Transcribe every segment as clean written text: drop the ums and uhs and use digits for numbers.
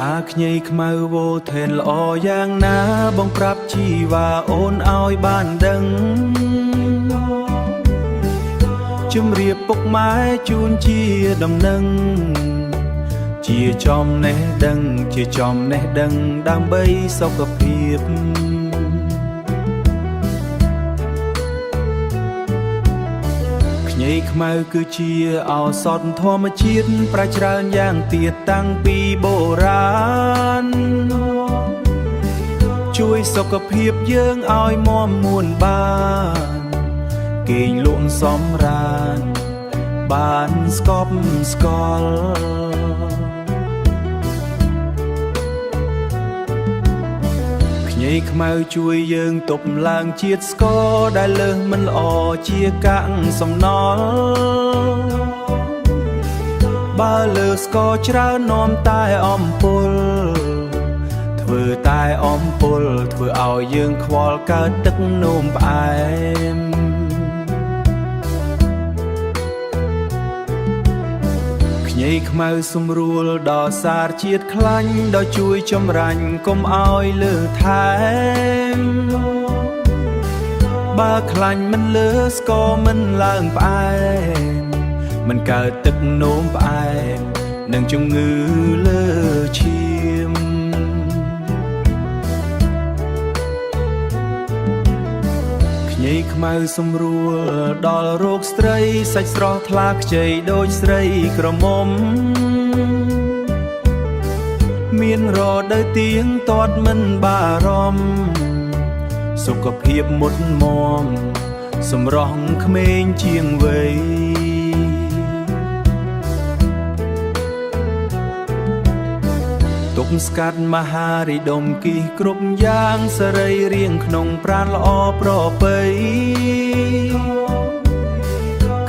អាខ្ញីខ្មៅវោថេនល្អយ៉ាងណាបងប្រាប់ជីវ៉ាអូនឲ្យបានដឹងជំរាបពុកម៉ែជូនជាដំណឹងជាចំណេះដឹងជាចំណេះដឹងដើម្បីសុខភាពខ្ញីខ្មៅគឺជាឱសថធម្មជាតិប្រាច្រើនយ៉ាងទៀតតាំងពីបុរាណជួយសុខភាពយើងឲ្យមាំមួនបានគេងលក់សំរានបានស្កប់ស្កល់ខ្ញីខ្មៅជួយយើងទប់ឡើងជាតិស្ករដែលលើសមិនល្អជាកាកសំណល់បើលើស្ករច្រើននាំតែអំពុលធ្វើតែអំពុលធ្វើឲ្យយើងខ្វល់កើតទឹកនោមផ្អែមខ្ញីខ្មៅសម្រួលដល់សារជាតិខ្លាញ់ដល់ជួយចម្រាញ់កុំឲ្យលើថែមបើខ្លាញ់មិនលើស្ករមិនឡើងផ្អែមមិនកើតទឹកនោមផ្អែមនិងជំងឺលើឈាមខ្ញីខ្មៅសម្រួលដល់រោគស្រីសាច់ស្រស់ថ្លាខ្ចីដូចស្រីក្រមុំមានរដូវទៀងទាត់មិនបារម្ភសុខភាពមុតមមសម្រស់ក្មេងជាងវ័យទុកស្កាត់មហារីដុំគិះគ្រប់យ៉ាងសរីរាង្គក្នុងប្រាណល្អប្រពៃ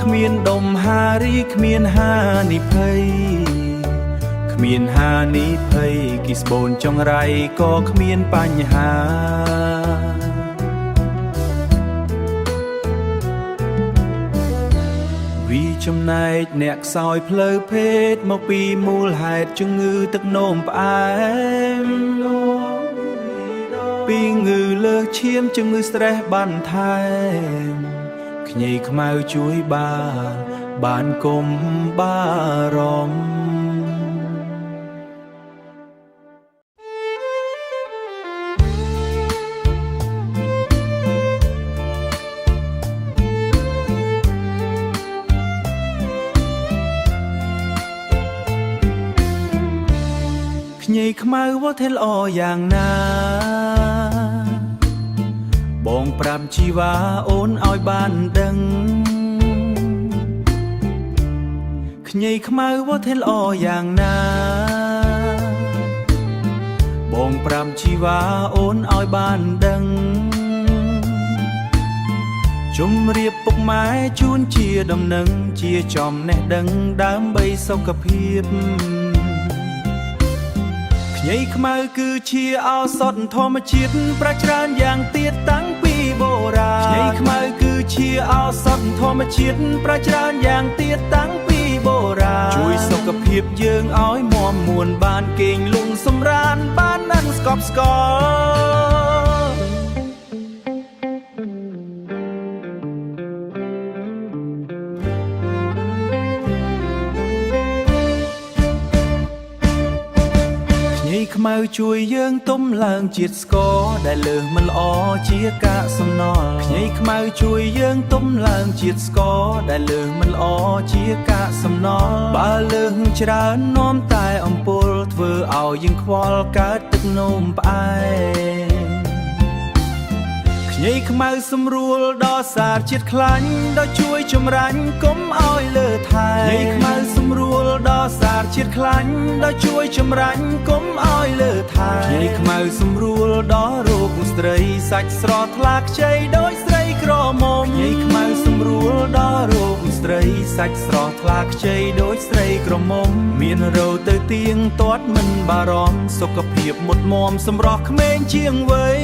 គ្មានដុំហារីគ្មានហានិភ័យគ្មានហានិភ័យគីស្បូនចង្រៃក៏គ្មានបញ្ហាវីចំណែកអ្នកខ្សោយផ្លូវភេទមកពីមូលហេតុជំងឺទឹកនោមផ្អែមពីងឺលើសឈាមជំងឺស្រេះបានថែមខ្ញីខ្មៅជួយបានបានគុំបារម្ភខ្ញីខ្មៅវត្ថិល្អយ៉ាងណាបងប្រាប់ជីវ៉ាអូនឲ្យបានដឹងខ្ញីខ្មៅវត្ថិល្អយ៉ាងណាបងប្រាប់ជីវ៉ាអូនឲ្យបានដឹងជំរាបពុកម៉ែជូនជាដំណឹងជាចំណេះដឹងដើម្បីសុខភាពខ្ញីខ្មៅគឺជាឱសថធម្មជាតិប្រាច្រើនយ៉ាងទៀតតាំងពីបុរាណខ្ញីខ្មៅគឺជាឱសថធម្មជាតិប្រាច្រើនយ៉ាងទៀតតាំងពីបុរាណជួយសុខភាពយើងឲ្យមាំមួនបានគេងលង់សម្រានបានណាន់ស្កប់ស្កល់ ខ្ញីខ្មៅជួយយើងទុំឡើងជាតិស្ករដែលលើសមិនល្អជាកាកសំណល់ខ្ញីខ្មៅជួយយើងទុំឡើងជាតិស្ករដែលលើសមិនល្អជាកាកសំណល់បើលើសច្រើននាំតែអំពុលធ្វើឲ្យយើងខ្វល់កើតទឹកនោមផ្អែមខ្ញីខ្មៅសម្រួលដល់សារជាតិខ្លាញ់ដល់ជួយចម្រាញ់កុំឲ្យលើថែខ្ញីខ្មៅសម្រួលដល់សារជាតិខ្លាញ់ដល់ជួយចម្រាញ់កុំឲ្យលើថែខ្ញីខ្មៅសម្រួលដល់រោគស្ត្រីសាច់ស្រស់ថ្លាខ្ចីដូចស្រីក្រមុំខ្ញីខ្មៅសម្រួលដល់រោគស្ត្រីសាច់ស្រស់ថ្លាខ្ចីដូចស្រីក្រមុំមានរោទៅទៀងទាត់មិនបារម្ភសុខភាពមុតមមសម្រស់ក្មេងជាងវ័យ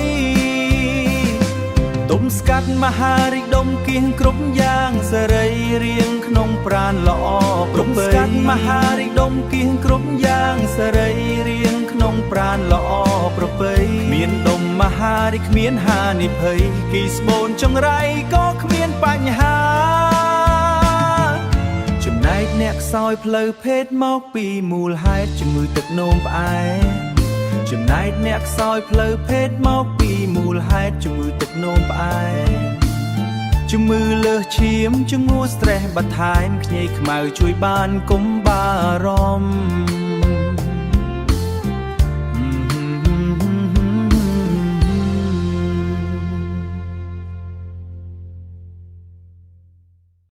ទុំស្កាត់មហារីកដុំគៀងគ្រប់យ៉ាងសរីរាង្គក្នុងប្រាណល្អប្រពៃទុំស្កាត់មហារីកដុំគៀងគ្រប់យ៉ាងសរីរាង្គក្នុង ប្រាណល្អប្រពៃមានដុំមហារីគ្មានហានិភ័យគីស្បូនចង្រៃក៏គ្មានបញ្ហា ចំណែកអ្នកខ្សោយផ្លូវភេទមកពីមូលហេតុជំងឺទឹកនោមផ្អែមចំណែកអ្នកខ្សោយផ្លូវភេទមកពីមូលហេតុជំងឺទឹកនោមផ្អែមជំងឺលើសឈាមជំងឺ stress បន្ថែមខ្ញីខ្មៅជួយបានកុំបារម្ភ។